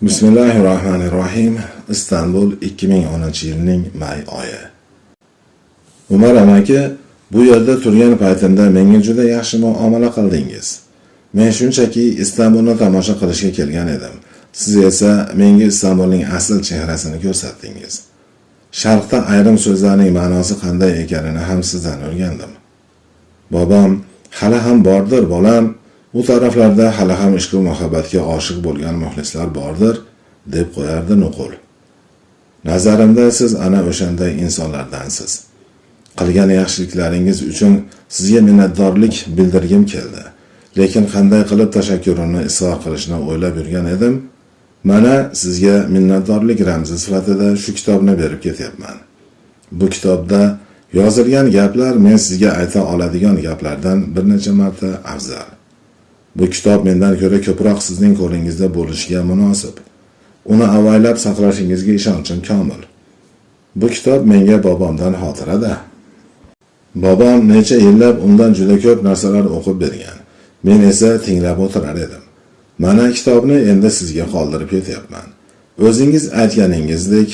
Bismillahirrohmanirrohim. Istanbul, 2010-yilning may oyi. Umar amaki, bu yerda turgan paytimda menga juda yaxshi muomala qildingiz. Men shunchaki Istanbulni tomosha qilishga kelgan edim. Siz esa menga Istanbulning asl chehrasini ko'rsatdingiz. Sharqda ayrim so'zlarning ma'nosi qanday ekanini ham sizdan o'rgandim. Bobom, hali ham bordir, bolam, u taraflarda hali ham ishqu muhabbatga oshiq bo'lgan muxlislar bordir, deb qo'yardi nuqul. Nazarimda siz ana o'shanday insonlardansiz. Qilgan yaxshiliklaringiz uchun sizga minnatdorlik bildirgim keldi. Lekin qanday qilib tashakkurimni izhor qilishni o'ylab yurgan edim. Mana sizga minnatdorlik ramzi sifatida shu kitobni berib ketyapman. Bu kitobda yozilgan gaplar men sizga ayta oladigan gaplardan bir necha marta afzal. Bu kitob mendan ko'ra ko'proq sizning qo'lingizda bo'lishiga munosib. Uni avaylab saqlashingizga ishonchim komil. Bu kitob menga bobomdan xotirada. Bobom necha yillab undan juda ko'p narsalar o'qib bergan. Men esa tinglab o'tirar edim. Mana kitobni endi sizga qoldirib ketyapman. O'zingiz aytganingizdek,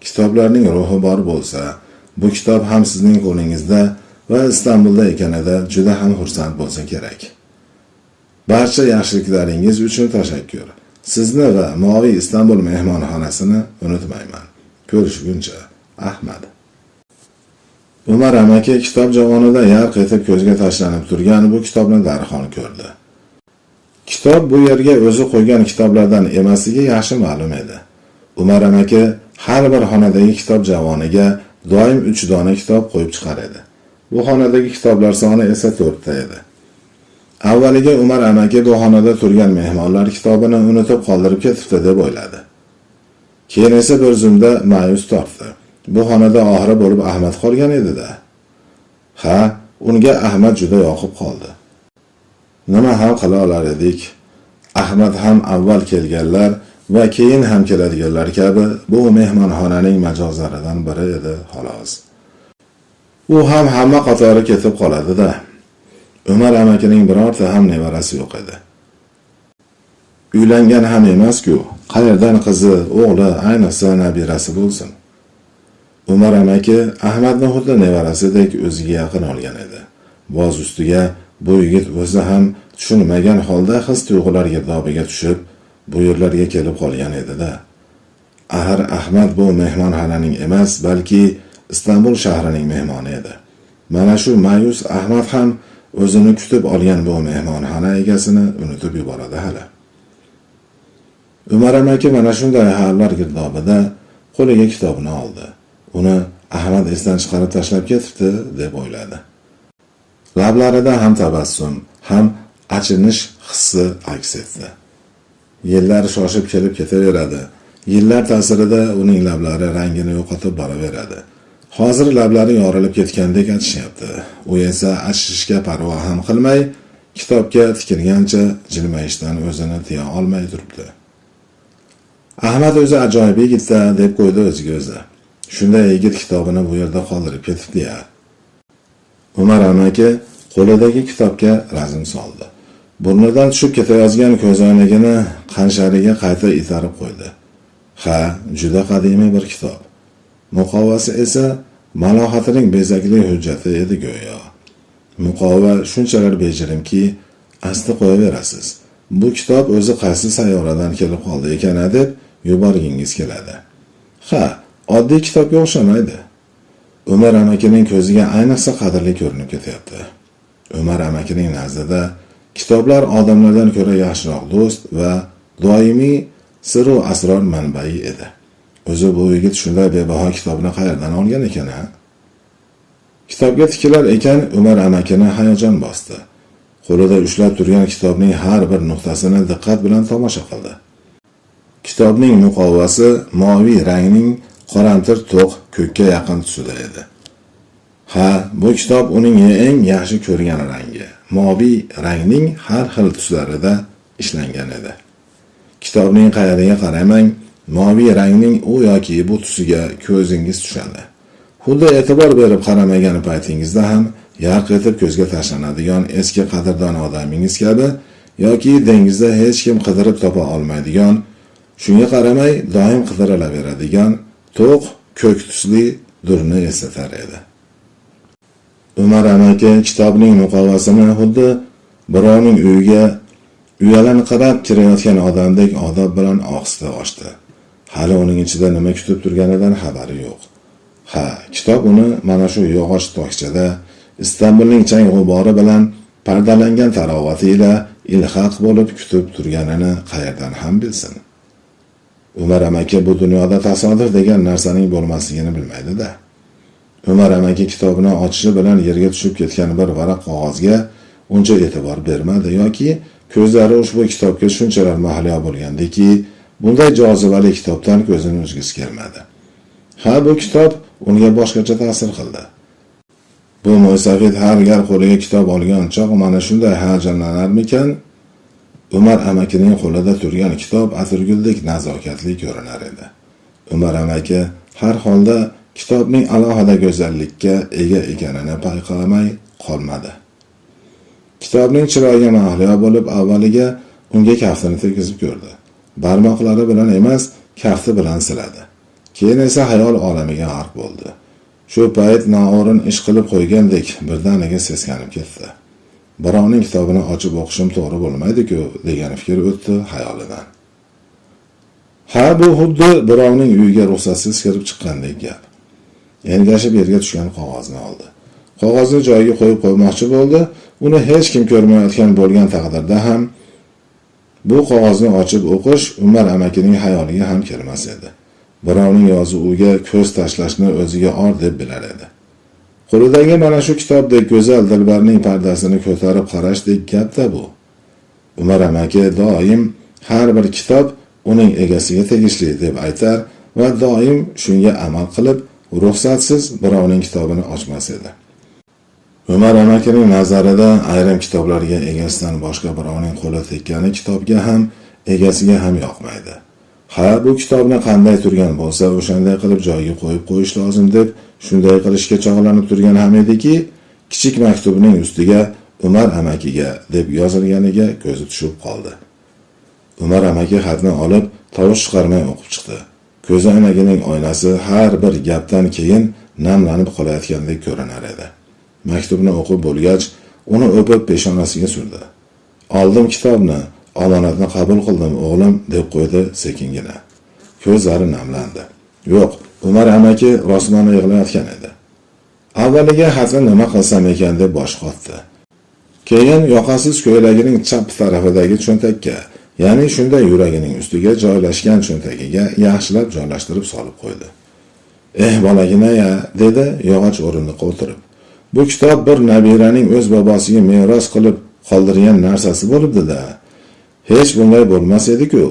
kitoblarning ruhi bor bo'lsa, bu kitob ham sizning qo'lingizda va Istanbulda ekanida juda ham xursand bo'lsa kerak. Barcha yaxshiliklaringiz uchun tashakkur. Sizni va Moviy Istanbul mehmonxonasini unutmayman. Ko'rishguncha, Ahmad. Umar amaki kitob javonida yarq etib ko'zga tashlanib turgan bu kitobni darhol ko'rdi. Kitob bu yerga o'zi qo'ygan kitoblardan emasligi yaxshi ma'lum edi. Umar amaki har bir xonadagi kitob javoniga doim 3 dona kitob qo'yib chiqar edi. Bu xonadagi kitoblar soni esa 4 ta edi. Avvaliga Umar amaki bu xonada turgan mehmonlar kitobini unutib qoldirib ketibdi deb o'yladi. Keyin esa bir zumda ma'yus tortdi. Bu xonada oxiri bo'lib Ahmad qolgan edi-da. Ha, unga Ahmad juda yoqib qoldi. Nima ham qila olar edik? Ahmad ham avval kelganlar va keyin ham keladiganlar kabi bu mehmonxonaning majozlaridan biri edi, xolos. U ham hamma qatori ketib qoladi-da. Umar amakining birorta ham nevarasi yo'q edi. Uylangan ham emas-ku, qayerdan qizi, o'g'li, ayniqsa nabirasi bo'lsin. Umar amaki Ahmadni xuddi nevarasidek o'ziga yaqin olgan edi. Boz ustiga bu yigit o'zi ham tushunmagan holda his tuyg'ular girdobiga tushib, bu yerlarga kelib qolgan edi-da. Axir Ahmad bu mehmonxonaning emas, balki Istanbul shahrining mehmoni edi. Mana shu ma'yus Ahmad ham o'zini kutib olgan bu mehmonxona egasini unutib yuboradi hali. Umar amaki mana shunday xayollar girdobida qo'liga kitobni oldi. Uni Ahmad esdan chiqarib tashlab ketibdi deb o'yladi. Lablarida ham tabassum, ham achinish hissi aks etdi. Yillar shoshib kelib ketaveradi. Yillar ta'sirida uning lablari rangini yo'qotib boraveradi. Hozir lablari yorilib ketgandek achishyapti. U esa achishishga parvo ham qilmay, kitobga tikilgancha jilmayishdan o'zini tiya olmay turibdi. Ahmad o'zi ajoyib yigit-da, deb qo'ydi o'ziga o'zi. Shunday yigit kitobini bu yerda qoldirib ketibdi-ya. Umar amaki qo'lidagi kitobga razm soldi. Burnidan tushib ketayozgan ko'zoynagini qanshariga qayta itarib qo'ydi. Ha, juda qadimiy bir kitob. Muqovasi esa malohatining bezakli hujjati edi go'yo. Muqova shunchalar bejirimki, asti qo'yaverasiz. Bu kitob o'zi qaysi sayyoradan kelib qoldi ekan deb yuborgingiz keladi. Ha, oddiy kitobga o'xshamaydi. Umar amakining ko'ziga ayniqsa qadrli ko'rinib ketyapti. Umar amakining nazdida kitoblar odamlardan ko'ra yaxshiroq do'st va doimiy siru asror manbai edi. O'zi bu yigit shunday bebaho kitobni qayerdan olgan ekan, ha? Kitobga tikilar ekan, Umar amakini hayajon bosdi. Qo'lida ushlab turgan kitobning har bir nuqtasini diqqat bilan tomosha qildi. Kitobning muqovasi moviy rangning qoramtir to'q ko'kka yaqin tusida edi. Ha, bu kitob uning eng yaxshi ko'rgan rangi, moviy rangning har xil tuslarida ishlangan edi. Kitobning qayeriga qaramang, moviy rangning u yoki bu tusiga ko'zingiz tushadi. Xuddi e'tibor berib qaramagan paytingizda ham yarq etib ko'zga tashlanadigan eski qadrdon odamingiz kabi yoki dengizda hech kim qidirib topa olmaydigan Shunga qaramay doim qidirilaveradigan to'q ko'k tusli durni eslatar edi. Umar amaki kitobning muqovasini xuddi birovning uyiga uyalanqirab kirayotgan odamdek odob bilan ohista ochdi. Hali uning ichida nima kutib turganidan xabari yo'q. Ha, kitob uni mana shu yog'och tokchada Istanbulning chang g'ubori bilan pardalangan tarovati ila ilhaq bo'lib kutib turganini qayerdan ham bilsin. Umar amaki bu dunyoda tasodif degan narsaning bo'lmasligini bilmaydi-da. Umar amaki kitobini ochishi bilan yerga tushib ketgan bir varaq qog'ozga uncha e'tibor bermadi yoki ko'zlari ushbu kitobga shunchalar mahliyo bo'lgandiki, bunday jozibali kitobdan ko'zini uzgisi kelmadi. Ha, bu kitob unga boshqacha ta'sir qildi. Bu mo'ysafid har gal qo'liga kitob olgan chog' mana shunday hayajonlanarmikan? Umar amakining qo'lida turgan kitob atirguldek nazokatli ko'rinar edi. Umar amaki har holda kitobning alohida go'zallikka ega ekanini payqamay qolmadi. Kitobning chiroyiga mahliyo bo'lib, avvaliga unga kaftini tegizib ko'rdi. Barmoqlari bilan emas, kafti bilan siladi. Keyin esa xayol olamiga g'arq bo'ldi. Shu payt noo'rin ish qilib qo'ygandek birdaniga seskanib ketdi. Birovning kitobini ochib o'qishim to'g'ri bo'lmaydi-ku degan fikr o'tdi xayolidan. Ha, bu xuddi birovning uyiga ruxsatsiz kirib chiqqandek gap. Engashib yerga tushgan qog'ozni oldi. Qog'ozni joyiga qo'yib qo'ymoqchi bo'ldi. Uni hech kim ko'rmayotgan bo'lgan taqdirda ham bu qog'ozni ochib o'qish Umar amakining xayoliga ham kelmas edi. Birovning yozuviga ko'z tashlashni o'ziga or deb bilar edi. Qo'lidagi mana shu kitobdek go'zal dilbarning pardasini ko'tarib qarashdek gap-da bu. Umar amaki doim har bir kitob uning egasiga tegishli deb aytar va doim shunga amal qilib, ruxsatsiz birovning kitobini ochmas edi. Umar amakining nazarida ayrim kitoblarga egasidan boshqa birovning qo'li tekkani kitobga ham, egasiga ham yoqmaydi. Ha, bu kitobni qanday turgan bo'lsa, o'shanday qilib joyiga qo'yib qo'yish lozim deb shunday qilishga chog'lanib turgan ham ediki, kichik maktubning ustiga Umar amakiga deb yozilganiga ko'zi tushib qoldi. Umar amaki xatni olib, tovush chiqarmay o'qib chiqdi. Ko'zi oynagining oynasi har bir gapdan keyin namlanib qolayotgandek ko'rinar edi. Maktubni o'qib bo'lgach, uni o'pib peshonasiga surdi. "Oldim kitobni, omonatni qabul qildim, o'g'lim", deb qo'ydi sekingina. Ko'zlari namlandi. Yo'q, Umar amaki rosmana yig'layotgan edi. Avvaliga xatni nima qilsam ekan deb bosh qotdi. Keyin yoqasiz ko'ylagining chap tarafidagi cho'ntakka, ya'ni shunday yuragining ustiga joylashgan cho'ntagiga yaxshilab joylashtirib solib qo'ydi. "Eh, bolagina-ya", dedi yog'och o'rindiqqa o'tirib. "Bu kitob bir nabiraning o'z bobosiga meros qilib qoldirgan narsasi bo'libdi-da. Hech bunday bo'lmas edi-ku.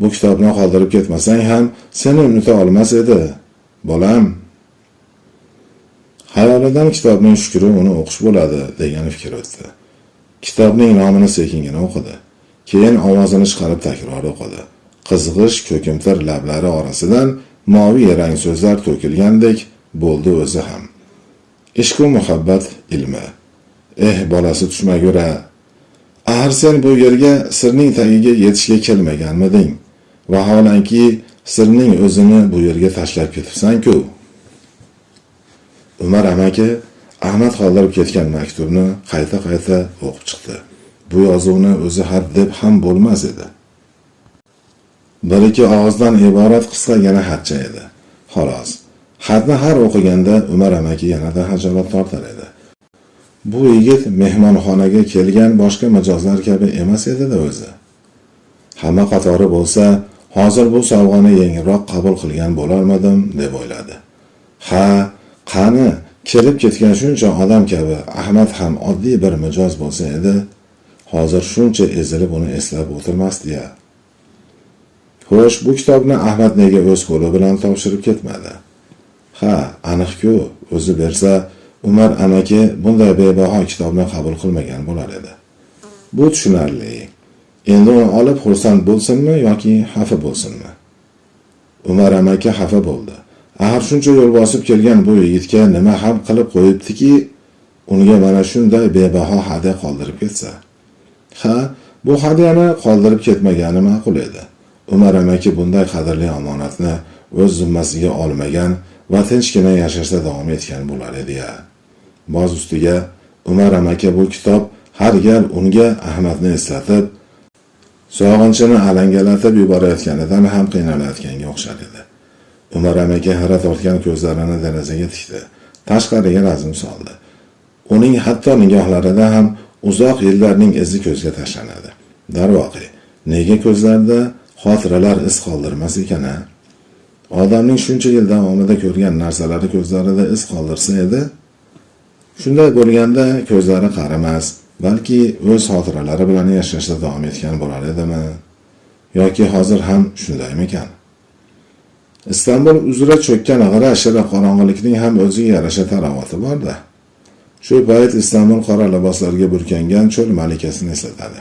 Bu kitobni qoldirib ketmasang ham seni unuta olmas edi, bolam." Xayolidan kitobning shukri uni o'qish bo'ladi degan fikr o'tdi. Kitobning nomini sekingina o'qidi. Keyin ovozini chiqarib takror o'qidi. Qizg'ish ko'kimtir lablari orasidan moviy rang so'zlar to'kilgandek bo'ldi o'zi ham. Ishqu muhabbat ilmi. Eh, bolasi tushmagur-a. Axir sen bu yerga sirning tagiga yetishga kelmaganmiding? Vaholanki sirning o'zini bu yerga tashlab ketibsan-ku. Umar amaki Ahmad qoldirib ketgan maktubni qayta-qayta o'qib chiqdi. Bu yozuvni o'zi xat deb ham bo'lmas edi. Bir ikki og'izdan iborat qisqagina xatcha edi. Xolos. Xatni har o'qiganda Umar amaki yanada hajolat tortar edi. Bu yigit mehmonxonaga kelgan boshqa mijozlar kabi emas edi-da o'zi. Hamma qatori bo'lsa, hozir bu sovg'ani yengilroq qabul qilgan bo'larmidim deb o'yladi. Ha, qani kelib ketgan shuncha odam kabi Ahmad ham oddiy bir mijoz bo'lsa edi, hozir shuncha ezilib uni eslab o'tirmasdi-ya. Xo'sh, bu kitobni Ahmad nega o'z qo'li bilan topshirib ketmadi? Ha, aniq-ku, o'zi bersa, Umar amaki bunday bebaho kitobni qabul qilmagan bo'lar edi. Bu tushunarli. Endi uni olib xursand bo'lsinmi yoki xafa bo'lsinmi? Umar amaki xafa bo'ldi. Axir shuncha yo'l bosib kelgan bu yigitga nima ham qilib qo'yibdiki, unga mana shunday bebaho hadya qoldirib ketsa. Ha, bu hadyani qoldirib ketmagani ma'qul edi. Umar amaki bunday qadrli omonatni o'z zimmasiga olmagan va tinchgina yashashda davom etgan bo'lar edi-ya. Boz ustiga Umar amaki bu kitob har gal unga Ahmadni eslatib, sog'inchini alangalatib yuborayotganidan ham qiynalayotganga o'xshar edi. Umar amaki xira tortgan ko'zlarini derazaga tikdi. Tashqariga razm soldi. Uning hatto nigohlarida ham uzoq yillarning izi ko'zga tashlanadi. Darvoqe, nega ko'zlarda xotiralar iz qoldirmas ekan-a? Odamning shuncha yil davomida ko'rgan narsalari ko'zlarida iz qoldirsa edi, shunday bo'lganda ko'zlari qarimas, balki o'z xotiralari bilan yashashda davom etgan bo'lar edimi? Yoki hozir ham shundaymikan? Istanbul uzra cho'kkan g'ira-shira qorong'ilikning ham o'ziga yarasha tarovati bor-da. Shu payt Istanbul qora liboslarga burkangan cho'l malikasini eslatadi.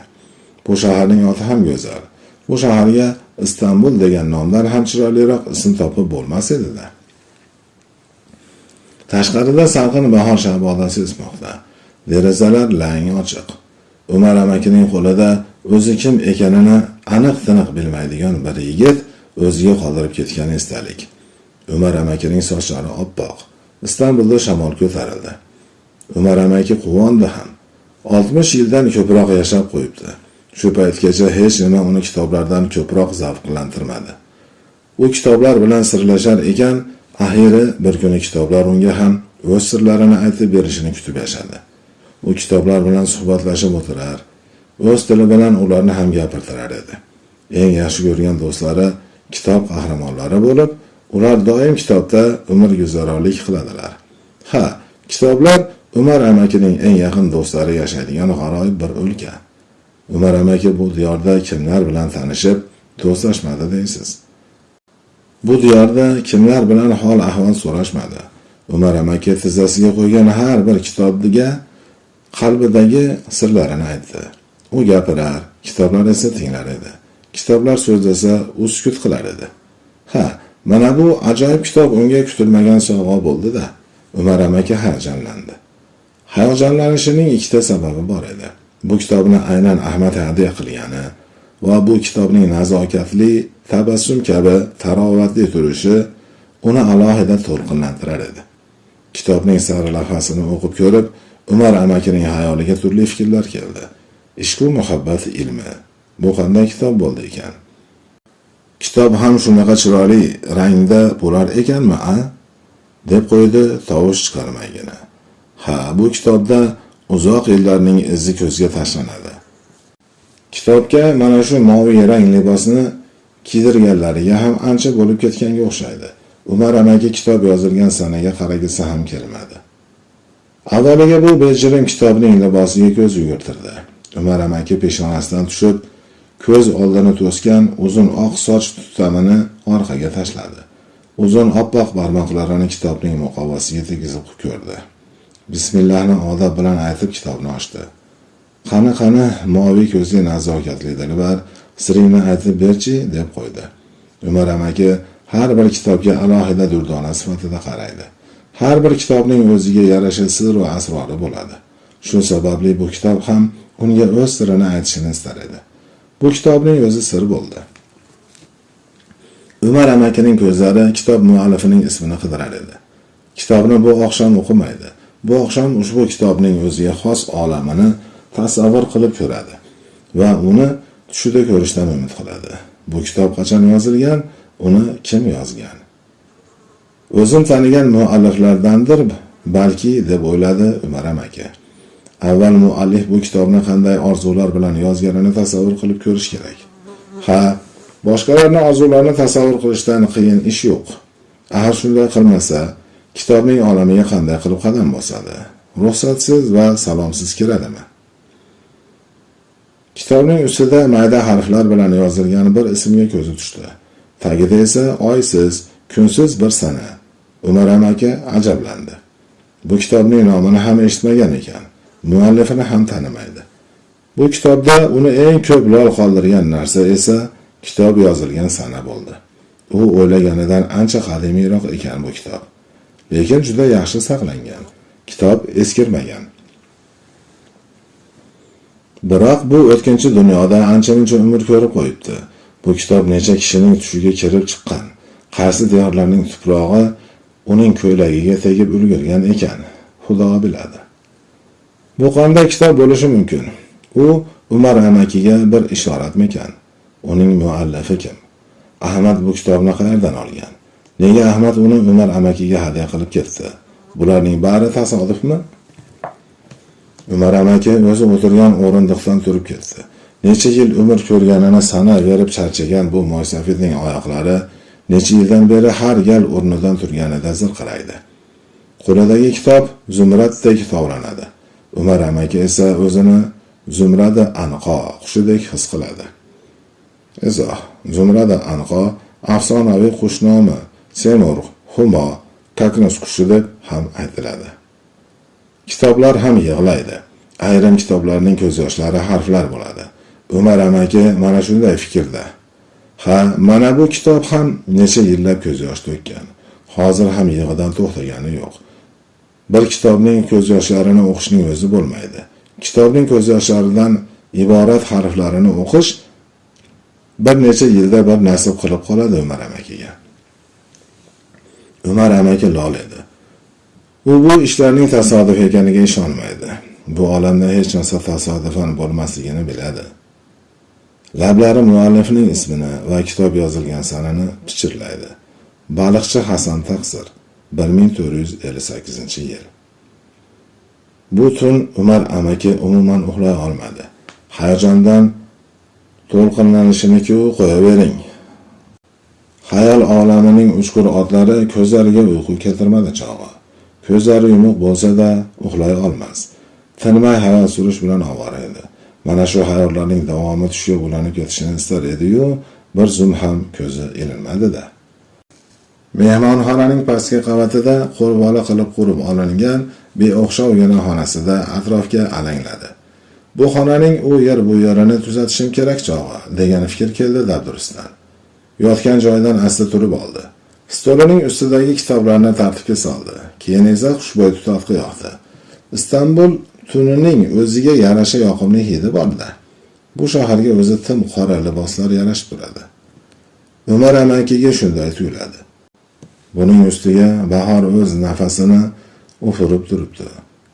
Bu shaharning oti ham go'zal. Bu shaharga Istanbul degan nomdan ham chiroyliroq ism topib bo'lmas edi-da. Tashqarida salqin bahor shabodasi esmoqda. Derazalar lang ochiq. Umar amakining qo'lida o'zi kim ekanini aniq-tiniq bilmaydigan bir yigit o'ziga qoldirib ketgan esdalik. Umar amakining sochlari oppoq. Istanbulda shamol ko'tarildi. Umar amaki quvondi ham. 60 yildan ko'proq yashab qo'yibdi. Shu paytgacha hech nima uni kitoblardan ko'proq zavqlantirmadi. U kitoblar bilan sirlashar ekan, axiri bir kuni kitoblar unga ham o'z sirlarini aytib berishini kutib yashadi. U kitoblar bilan suhbatlashib o'tirar, o'z tili bilan ularni ham gapirtirar edi. Eng yaxshi ko'rgan do'stlari kitob qahramonlari bo'lib, ular doim kitobda umr guzaronlik qiladilar. Ha, kitoblar Umar amakining eng yaqin do'stlari yashaydigan g'aroyib bir o'lka. Umar amaki bu diyorda kimlar bilan tanishib, do'stlashmadi deysiz? Bu diyorda kimlar bilan hol ahvol so'rashmadi? Umar amaki tizzasiga qo'ygan har bir kitobga qalbidagi sirlarini aytdi. U gapirar, kitoblar esa tinglar edi. Kitoblar so'zlasa, u sukut qilar edi. Ha, mana bu ajoyib kitob unga kutilmagan sovg'a bo'ldi-da. Umar amaki hayajonlandi. Hayajonlanishining ikkita sababi bor edi. Bu kitobni aynan Ahmad hadya qilgani va bu kitobning nazokatli tabassum kabi tarovatli turishi uni alohida to'lqinlantirar edi. Kitobning sarlavhasini o'qib ko'rib, Umar amakining xayoliga turli fikrlar keldi. Ishq muhabbat ilmi. Bu qanday kitob bo'ldi ekan? Kitob ham shunaqa chiroyli rangda bo'lar ekanmi, a? Deb qo'ydi tovush chiqarmaygina. Ha, bu kitobda uzoq yillarning izi ko'zga tashlanadi. Kitobga mana shu moviy rang libosni kiydirganlariga ham ancha bo'lib ketganga o'xshaydi. Umar amaki kitob yozilgan sanaga qaragisi ham kelmadi. Avvaliga bu bejirim kitobning libosiga ko'z yugurtirdi. Umar amaki peshonasidan tushib, ko'z oldini to'sgan uzun oq soch tutamini orqaga tashladi. Uzun oppoq barmoqlarini kitobning muqovasiga tegizib ko'rdi. Bismillahni odob bilan aytib kitobni ochdi. Qani, qani, moviy ko'zli nazokatli dilbar, siringni aytib berchi, deb qo'ydi. Umar amaki har bir kitobga alohida durdona sifatida qaraydi. Har bir kitobning o'ziga yarasha sir va asrori bo'ladi. Shu sababli bu kitob ham unga o'z sirini aytishini istar edi. Bu kitobning o'zi sir bo'ldi. Umar amakining ko'zlari kitob muallifining ismini qidirar edi. Kitobni bu oqshom o'qimaydi. Bu oqshom ushbu kitobning o'ziga xos olamini tasavvur qilib ko'radi va uni tushida ko'rishdan umid qiladi. Bu kitob qachon yozilgan, uni kim yozgan? O'zim tanigan mualliflardandir balki, deb o'yladi Umar amaki. Avval muallif bu kitobni qanday orzular bilan yozganini tasavvur qilib ko'rish kerak. Ha, boshqalarning orzularini tasavvur qilishdan qiyin ish yo'q. Axir shunday qilmasa, kitobning olamiga qanday qilib qadam bosadi? Ruxsatsiz va salomsiz kiradimi? Kitobning ustida mayda harflar bilan yozilgan bir ismga ko'zi tushdi. Tagida esa oysiz, kunsiz bir sana. Umar amaki ajablandi. Bu kitobning nomini ham eshitmagan ekan, muallifini ham tanimaydi. Bu kitobda uni eng ko'p lol qoldirgan narsa esa kitob yozilgan sana bo'ldi. U o'ylaganidan ancha qadimiyroq ekan bu kitob. Lekin juda yaxshi saqlangan. Kitob eskirmagan. Biroq bu o'tkinchi dunyoda ancha-muncha umr ko'rib qo'yibdi. Bu kitob necha kishining tushiga kirib chiqqan, qaysi diyorlarning tuprog'i uning ko'ylagiga tegib ulgurgan ekan, Xudo biladi. Bu qanday kitob bo'lishi mumkin? U Umar amakiga bir ishoratmikan? Uning muallifi kim? Ahmad bu kitobni qayerdan olgan? Nega Ahmad uni Umar amakiga hadya qilib ketdi? Bularning bari tasodifmi? Umar amaki o'zi o'tirgan o'rindiqdan turib ketdi. Necha yil umr ko'rganini sanaverib charchagan bu mo'ysafidning oyoqlari necha yildan beri har gal o'rnidan turganida zirqiraydi. Qo'lidagi kitob zumraddek tovlanadi. Umar amaki esa o'zini zumradi anqo qushidek his qiladi. Izoh: Zumradi anqo afsonaviy qush nomi, Semurg', Humo, Kaknus qushi deb ham aytiladi. Kitoblar ham yig'laydi. Ayrim kitoblarning ko'z yoshlari harflar bo'ladi. Umar amaki mana shunday fikrda. Ha, mana bu kitob ham necha yillab ko'z yosh to'kkan. Hozir ham yig'idan to'xtagani yo'q. Bir kitobning ko'z yoshlarini o'qishning o'zi bo'lmaydi. Kitobning ko'z yoshlaridan iborat harflarini o'qish bir necha yilda bir nasib qilib qoladi Umar amakiga. Umar amaki lol edi. U bu ishlarning tasodif ekaniga ishonmaydi. Bu olamda hech narsa tasodifan bo'lmasligini biladi. Lablari muallifning ismini va kitob yozilgan sanani pichirlaydi. Baliqchi Hasan taqsir, 1458-yil. Bu tun Umar amaki umuman uxlay olmadi. Hayajondan to'lqinlanishini-ku qo'yavering. Xayol olamining uchqur otlari ko'zlariga uyqu keltirmadi chog'i. Ko'zlari yumuq bo'lsa-da uxlay olmas. Tinmay xayol surish bilan ovora edi. Mana shu xayollarning davomi tushga ulanib ketishini istar edi-yu, bir zum ham ko'zi ilinmadi-da. Mehmonxonaning pastki qavatida qo'lbola qilib qurib olingan beo'xshovgina xonasida atrofga alangladi. Bu xonaning u yer bu yerini tuzatishim kerak chog'i, degan fikr keldi dabdurustdan. Yotgan joyidan asta turib oldi. Stolining ustidagi kitoblarni tartibga soldi. Keyin esa xushbo'y tutatqi yoqdi. Istanbul tunining o'ziga yarasha yoqimli hidi bor-da. Bu shaharga o'zi tim qora liboslar yarashib turadi. Umar amakiga shunday tuyuladi. Buning ustiga bahor o'z nafasini ufurib turibdi.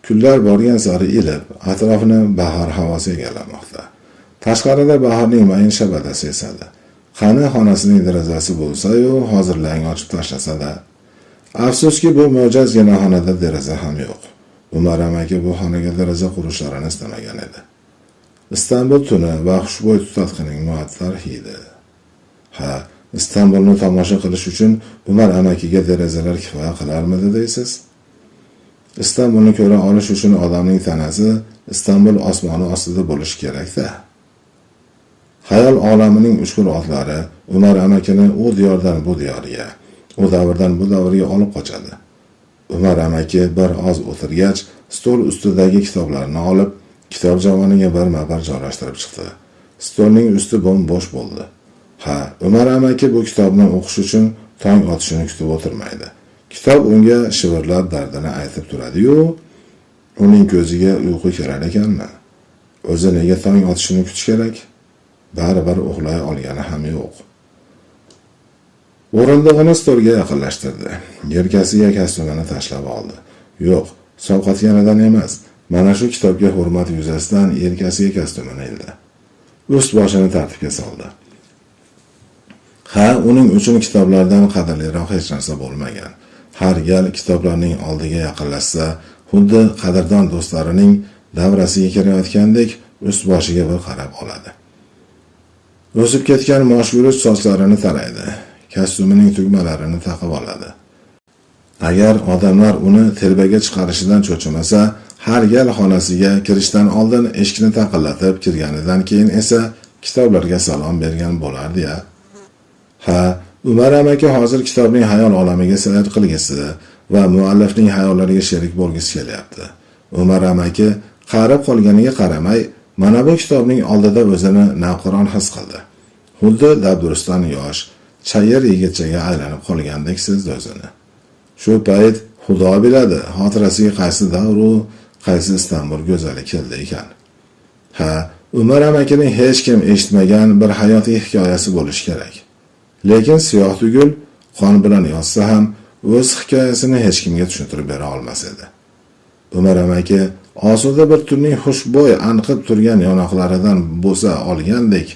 Kunlar borgan sari ilib, atrofni bahor havosi egallamoqda. Tashqarida bahorning mayin shabadasi esadi. Qani xonasining derazasi bo'lsa-yu, hozir lang ochib tashlasa-da. Afsuski, bu mo'jazgina xonada deraza ham yo'q. Umar amaki bu xonaga deraza qurishlarini istamagan edi. Istanbul tuni va xushbo'y tutatqining muattar hidi. Ha, Istanbulni tomosha qilish uchun Umar amakiga derazalar kifoya qilarmidi deysiz? Istanbulni ko'ra olish uchun odamning tanasi Istanbul osmoni ostida bo'lishi kerak-da. Xayol olamining uchqur otlari Umar amakini u diyordan bu diyorga, u davrdan bu davrga olib qochadi. Umar amaki bir oz o'tirgach, stol ustidagi kitoblarni olib, kitob javoniga birma-bir joylashtirib chiqdi. Stolning usti bo'm-bo'sh bo'ldi. Ha, Umar amaki bu kitobni o'qish uchun tong otishini kutib o'tirmaydi. Kitob unga shivirlab dardini aytib turadi-yu, uning ko'ziga uyqu kirar ekanmi? O'zi nega tong otishini kutish kerak? Baribir uxlay olgani ham yo'q. O'rindig'ini stolga yaqinlashtirdi. Yelkasiga kostyumini tashlab oldi. Yo'q, sovqotganidan emas, mana shu kitobga hurmat yuzasidan yelkasiga kostyumini ildi. Ust boshini tartibga soldi. Ha, uning uchun kitoblardan qadrliroq hech narsa bo'lmagan. Har gal kitoblarning oldiga yaqinlashsa, xuddi qadrdon do'stlarining davrasiga kirayotgandek ust boshiga bir qarab oladi. O'sib ketgan moshguruch sochlarini taraydi. Kostyumining tugmalarini taqib oladi. Agar odamlar uni telbaga chiqarishidan cho'chimasa, har gal xonasiga kirishdan oldin eshikni taqillatib kirganidan keyin esa kitoblarga salom bergan bo'lardi-ya. Ha, Umar amaki hozir kitobning xayol olamiga sayr qilgisi va muallifning xayollariga sherik bo'lgisi kelyapti. Umar amaki qarib qolganiga qaramay, mana bu kitobning oldida o'zini navqiron his qildi. Xuddi dabdurustdan yosh, chayir yigitchaga aylanib qolgandek sezdi o'zini. Shu payt Xudo biladi, xotirasiga qaysi davru, qaysi Istanbul go'zali keldi ekan. Ha, Umar amakining hech kim eshitmagan bir hayotiy hikoyasi bo'lishi kerak. Lekin siyoh tugul, qon bilan yozsa ham o'z hikoyasini hech kimga tushuntirib bera olmas edi. Umar amaki osuda bir tunning xushbo'y anqib turgan yonoqlaridan bo'sa olgandek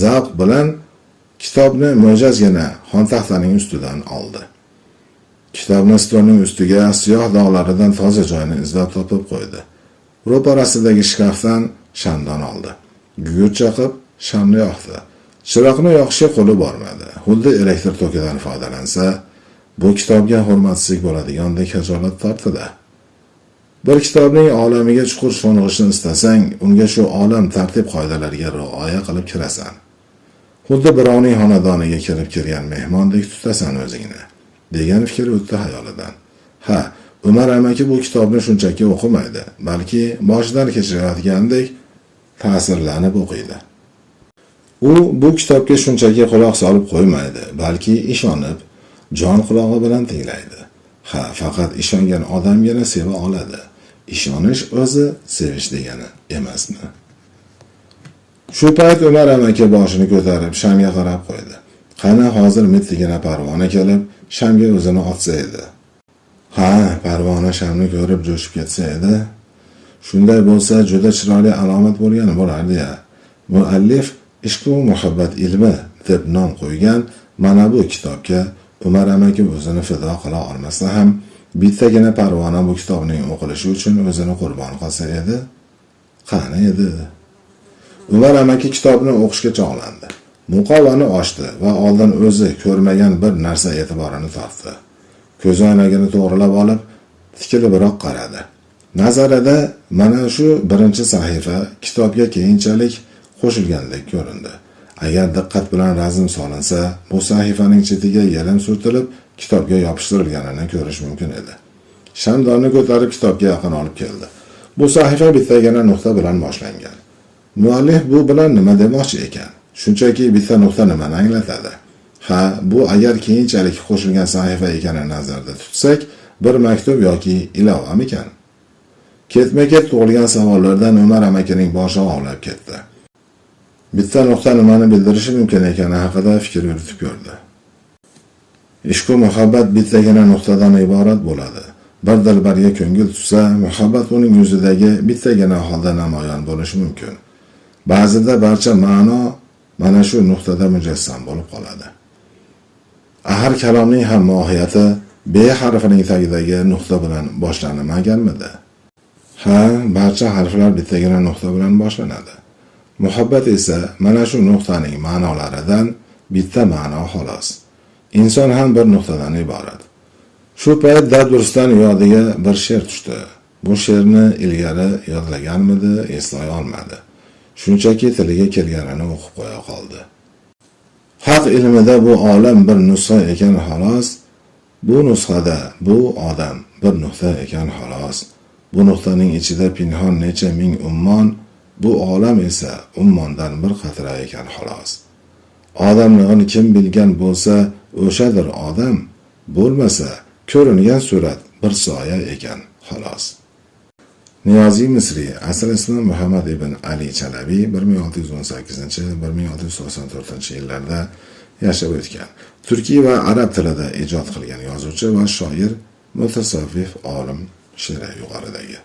zavq bilan kitobni mo'jazgina xontaxtaning ustidan oldi. Kitobni stolning ustiga siyoh dog'laridan toza joyini izlab topib qo'ydi. Ro'parasidagi shkafdan shamdon oldi. Gugurt chaqib shamni yoqdi. Chiroqni yoqishga qo'li bormadi. Xuddi elektr tokidan foydalansa, bu kitobga hurmatsizlik bo'ladigandek xijolat tortdi. Bir kitobning olamiga chuqur sho'ng'ishni istasang, unga shu olam tartib qoidalariga rioya qilib kirasan. Xuddi birovning xonadoniga kirib kelgan mehmondek tutasan o'zingni, degan fikr o'tdi xayolidan. Ha, Umar amaki bu kitobni shunchaki o'qimaydi, balki boshidan kechirayotgandek ta'sirlanib o'qiydi. U bu kitobga shunchaki quloq solib qo'ymaydi, balki ishonib, jon qulog'i bilan tinglaydi. Ha, faqat ishongan odamgina seva oladi. Ishonish o'zi sevish degani emasmi? Shu payt Umar amaki boshini ko'tarib shamga qarab qo'ydi. Qani hozir mittigina parvona kelib shamga o'zini otsa edi. Ha, parvona shamni ko'rib jo'shib ketsa edi. Shunday bo'lsa juda chiroyli alomat bo'lgan bo'lardi-ya. Muallif ishq va muhabbat ilmi deb nom qo'ygan mana bu kitobga Umar amaki o'zini fido qila olmasa ham bittagina parvona bu kitobning o'qilishi uchun o'zini qurbon qilsa edi. Qani edi? Umar amaki kitobni o'qishga chog'landi. Muqovani ochdi va oldin o'zi ko'rmagan bir narsa e'tiborini tortdi. Ko'zoynagini to'g'rilab olib, tikilibroq qaradi. Nazarida mana shu birinchi sahifa kitobga keyinchalik qo'shilgandek ko'rindi. Agar diqqat bilan razm solinsa, bu sahifaning chetiga yelim surtilib, kitobga yopishtirilganini ko'rish mumkin edi. Shamdonni ko'tarib kitobga yaqin olib keldi. Bu sahifa bittagina nuqta bilan boshlangan. Muallif bu bilan nima demoqchi ekan? Shunchaki bitta nuqta nimani anglatadi? Ha, bu agar keyinchalik qo'shilgan sahifa ekanini nazarda tutsak, bir maktub yoki ilovamikan? Ketma-ket tug'ilgan savollardan Umar amakining boshi og'rib ketdi. Bitta nuqta nimani bildirishi mumkin ekani haqida fikr yuritib ko'rdi. Ishq muhabbat bittagina nuqtadan iborat bo'ladi. Bir dilbarga ko'ngil tutsa, muhabbat uning yuzidagi bittagina holda namoyon bo'lishi mumkin. Ba'zida barcha ma'no mana shu nuqtada mujassam bo'lib qoladi. Axir kalomning ham mohiyati B harfining tagidagi nuqta bilan boshlanmaganmidi? Ha, barcha harflar bittagina nuqta bilan boshlanadi. Muhabbat esa mana shu nuqtaning ma'nolaridan bitta ma'no xolos. Inson ham bir nuqtadan iborat. Shu payt dabdurustdan yodiga bir she'r tushdi. Bu she'rni ilgari yodlaganmidi, eslay olmadi. Shunchaki tiliga kelganini o'qib qo'ya qoldi. Haq ilmida bu olam bir nusxa ekan xolos, bu nusxada bu odam bir nuqta ekan xolos. Bu nuqtaning ichida pinhon necha ming ummon, bu olam esa ummondan bir qatra ekan xolos. Odamlig'ini kim bilgan bo'lsa, o'shadir odam, bo'lmasa ko'ringan surat bir soya ekan xolos. Niyoziy Misriy, asl ismi Muhammad ibn Ali Chalabiy, 1618-1694 yillarda yashab o'tgan. Turkiy va arab tilida ijod qilgan yozuvchi va shoir, mutasavvif olim she'ri yuqoridagi.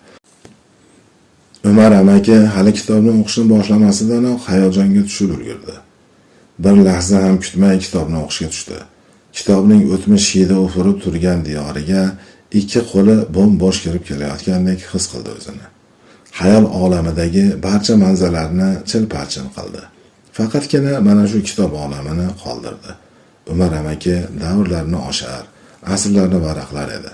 Umar amaki hali kitobni o'qishni boshlamasidanoq hayajonga tushib ulgurdi. Bir lahza ham kutmay kitobni o'qishga tushdi. Kitobning o'tmish hidi ufurib turgan diyoriga ikki qo'li bo'm-bo'sh kirib kelayotgandek his qildi o'zini. Xayol olamidagi barcha manzaralarni chil-parchin qildi. Faqatgina mana shu kitob olamini qoldirdi. Umar amaki davrlarni oshar, asrlarni varaqlar edi.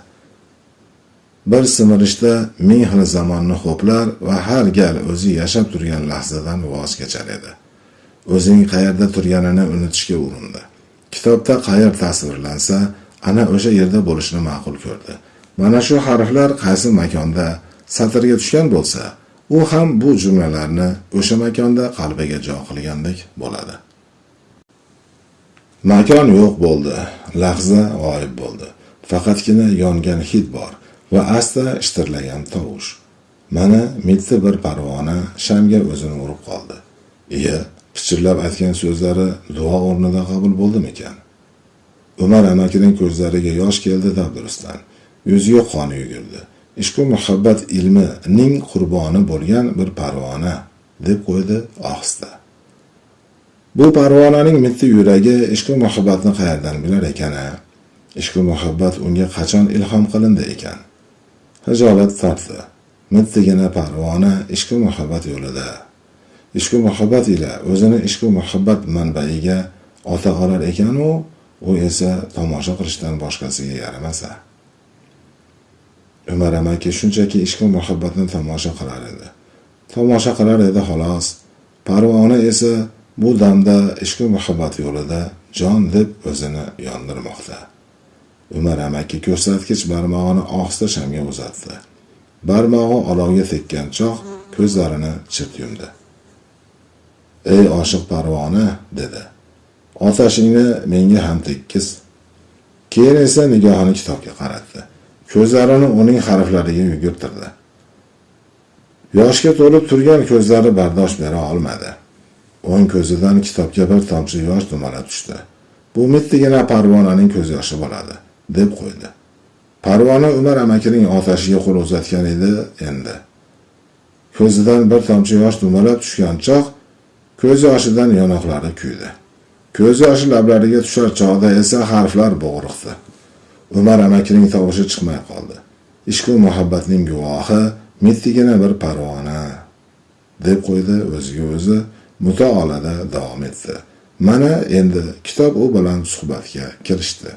Bir simirishda ming xil zamonni ho'plar va har gal o'zi yashab turgan lahzadan voz kechar edi. O'zining qayerda turganini unutishga urindi. Kitobda qayer tasvirlansa, ana o'sha yerda bo'lishni ma'qul ko'rdi. Mana shu harflar qaysi makonda satrga tushgan bo'lsa, u ham bu jumlalarni o'sha makonda qalbiga jo qilgandek bo'ladi. Makon yo'q bo'ldi, lahza g'oyib bo'ldi. Faqatgina yongan hid bor va asta shitirlagan tovush. Mana mitti bir parvona shamga o'zini urib qoldi. Iya, pichirlab aytgan so'zlari duo o'rnida qabul bo'ldimikan? Umar amakining ko'zlariga yosh keldi dabdurustdan. Yuziga qon yugurdi. Ishqu muhabbat ilmining qurboni bo'lgan bir parvona, deb qo'ydi ohista. Bu parvonaning mitti yuragi ishqu muhabbatni qayerdan bilar ekan-a? Ishqu muhabbat unga qachon ilhom qilindi ekan? Hijolat tortdi. Mittigina parvona ishqu muhabbat yo'lida. Ishqu muhabbat ila o'zini ishqu muhabbat manbaiga ota olar ekan-u, u esa tomosha qilishdan boshqasiga yaramasa. Umar amaki shunchaki ishqu muhabbatni tomosha qilar edi. Tomosha qilar edi xolos. Parvona esa bu damda ishqu muhabbat yo'lida jon deb o'zini yondirmoqda. Umar amaki ko'rsatkich barmog'ini ohista shamga uzatdi. Barmog'i olovga tekkan choq ko'zlarini chirt yumdi. Ey oshiq parvona, dedi. Otashingni menga ham tekkiz. Keyin esa nigohini kitobga qaratdi. Ko'zlarini uning harflariga yugurtirdi. Yoshga to'lib turgan ko'zlari bardosh bera olmadi. O'ng ko'zidan kitobga bir tomchi yosh dumalab tushdi. Bu mittigina parvonaning ko'z yoshi bo'ladi, deb qo'ydi. Parvona Umar amakining otashiga qo'l uzatgan edi endi. Ko'zidan bir tomchi yosh dumalab tushgan choq ko'z yoshidan yonoqlari kuydi. Ko'z yoshi lablariga tushar chog'da esa harflar bo'g'riqdi. Umar amakining tovushi chiqmay qoldi. Ishqu muhabbatning guvohi mittigina bir parvona, deb qo'ydi o'ziga o'zi, mutolada davom etdi. Mana endi kitob u bilan suhbatga kirishdi.